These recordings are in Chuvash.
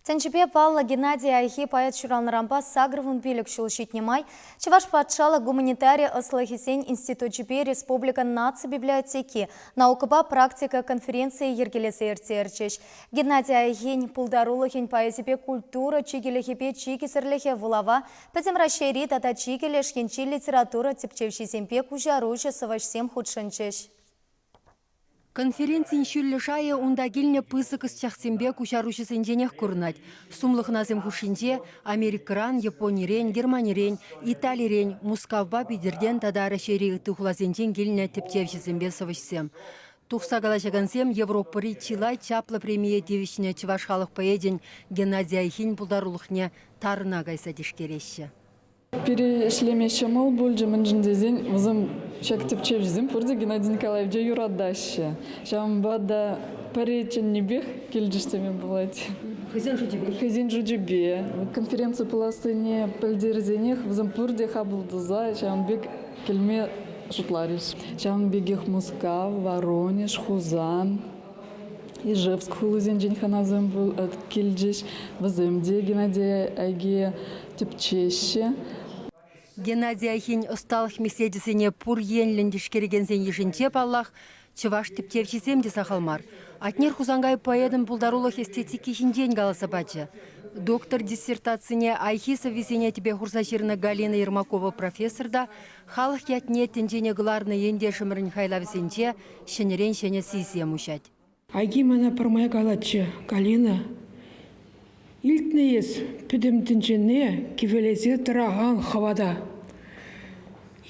Тӗнчипе паллӑ Геннадий Айхи поэт ҫуралнӑранпа 85 ҫул ҫитнӗ май Чӑваш патшалӑх гуманитари ӑслӑхӗсен институчӗпе республикӑн наци библиотеки наукӑпа практика конференцийӗ йӗркелесе ирттерчӗҫ. Геннадий Айхин пултарулӑхӗн поэзипе культура чикӗлӗхӗпе чикӗсӗрлӗхӗ вулава Пӗтӗм Раҫҫейри тата чикӗ леш енчи литература тӗпчевҫисемпе куҫаруҫӑ сӑвӑҫсем хутшӑнчӗҫ. Конференцин ҫӳллӗ шайӗ унта килнӗ пысӑк ӑсчахсемпе куҫаруҫӑсенченех курӑнать. Сумлӑ хӑнасем хушшинче Америкӑран, Японирен, Германирен, Италирен, Мускавпа Питӗртен тата Раҫҫейри ытти хуласенчен килнӗ тӗпчевҫӗсемпе сӑвӑҫсем. Тухса калаҫакансем Европӑри чылай чаплӑ премие тивӗҫнӗ чӑваш халӑх поэчӗн Геннадий Айхин пултарулӑхне тарӑна кайса тишкереҫҫӗ. Пире ӗҫлеме ҫӑмӑл пулчӗ, мӗншӗн тесен вӗсем ҫак тӗпчевҫӗсем пурте Геннадий Николаевича юратаҫҫӗ. Ҫавӑнпа та пӗри чӗннипех килчӗҫ теме пулать. Хӑйсен шучӗпе? Хӑйсен шучӗпе. Конференци пулассине пӗлтерсенех вӗсем пурте хапӑл туса ҫавӑн пек килме шутларӗҫ. Ҫавӑн пекех Мускав, Воронеж, Хусан, Ижевск хулисенчен хӑнасем килчӗҫ. Вӗсем те Геннадий Айгие тӗпчеҫҫӗ. Геннадий Айхин ӑсталӑх меслечӗсене пур енлӗн тишкерекенсен йышӗнче, паллах, чӑваш тӗпчевҫисем те сахал мар. Атнер Хусанкай поэтӑн пултарулӑх эстетики ҫинчен каласа пачӗ. Доктор диссертацине Айхи сӑввисене тӗпе хурса ҫырнӑ Галина Ермакова профессор та халӑх ятне тӗнчене кӑларнӑ ентешӗмӗрӗн хайлавӗсенче ҫӗнӗрен ҫӗнӗ сийсем уҫать. Айки мана пӗрмай калатчӗ, Галина, илтнӗ эс пӗтӗм тӗнчене кивелесе тӑракан хӑвата.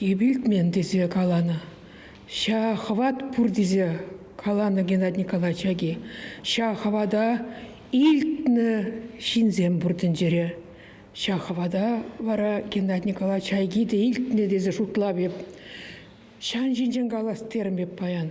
Эп илтмен тесе каланӑ. Ҫа хӑват пур тесе каланӑ Геннадий Николаевич аки. Ҫа хӑвата илтнӗ ҫынсем пур тӗнчере. Ҫа хӑвата вара Геннадий Николаевич Айки те илтнӗ тесе шутлап эп. Ҫан ҫинчен калас терӗм эп паян.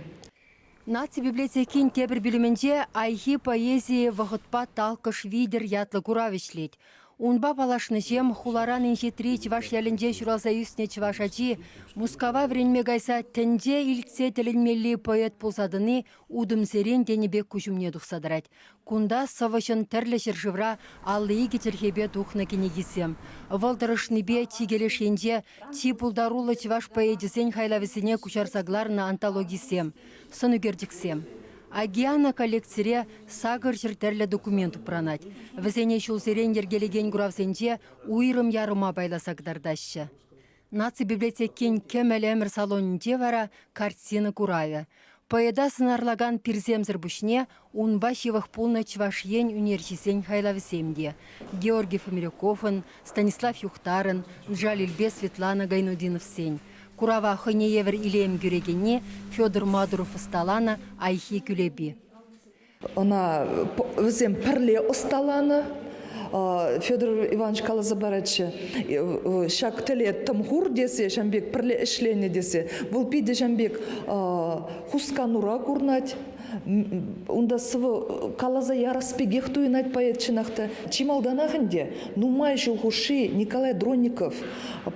Наци библиотекин тепӗр пӳлӗмӗнче Айхи поэзийӗ вӑхӑтпа талккӑш витӗр ятлӑ курав ӗҫлет. Унпа паллашнӑҫем хуларан инҫетри чӑваш ялӗнче ҫуралса ӳснӗ чӑваш ачи Мускава вӗренме кайса тӗнче илтсе тӗлӗнмелли поэт пулса тӑни утӑмсерен тенӗ пек куҫ умне тухса тӑрать. Кунта сӑвӑҫӑн тӗрлӗ ҫӗршывра 52 чӗлхепе тухнӑ кӗнекисем. Вӑл тӑрӑшнипе чикӗ леш енче чи пултаруллӑ чӑваш поэчӗсен хайлавӗсене куҫарса кӑларнӑ антологисем, сӑнӳкерчӗксем. Океана коллекцире 800 тӗрлӗ документ упранать. Вӗсене ҫулсерен йӗркелекен куравсенче уйрӑм ярӑма пайласа кӑтартаҫҫӗ. Наци библиотекин Кӗмӗл ӗмӗр салонӗнче вара картина куравӗ. Поэта сӑнарлакан пирсемсӗр пуҫне унпа ҫывӑх пулнӑ Чӑваш Ен ӳнерҫисен хайлавӗсем те Георгий Фомиряковӑн, Станислав Юхтарӑн, Джалильпе Светлана Гайнутдиновсен. Курава хӑйне евӗр илем кӳрекенни Федор Мадуров ӑсталанӑ Айхи кӳлепи. Ӑна вӗсем пӗрле ӑсталанӑ. Федор Иванович каласа паратчӗ, ҫак тӗле тӑм-хур тесе, ҫавӑн пек пӗрле ӗҫленӗ тесе. Вӑл питӗ ҫавӑн пек хусканура курӑнать. Унта сӑвӑ каласа ярас пекех туйӑнать поэт чӑнах та. Чи малтанах ӗнтӗ нумай ҫул хушши Николай Дронников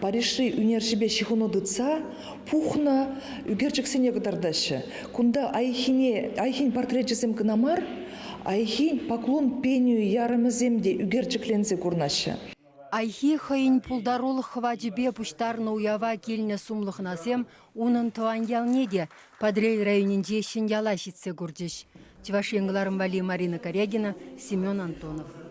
Парижри ӳнерҫӗпе ҫыхӑну тытса пухнӑ ӳкерчӗксене кӑтартаҫҫӗ. Кунта Айхине, Айхин портречӗсем кӑна мар, Айхин поклон пению ярӑмӗсем те ӳкерчӗкленсе курӑнаҫҫӗ. Айхи хӑйӗн пултарулӑх хӑвачӗпе пуҫтарнӑ уява килнӗ сумлӑ хӑнасем унӑн тӑван ялне те Патӑрьел районӗнчи Ҫӗньяла ҫитсе курчӗҫ. Чӑваш Ен кӑларӑм валли Марина Карягина, Семен Антонов.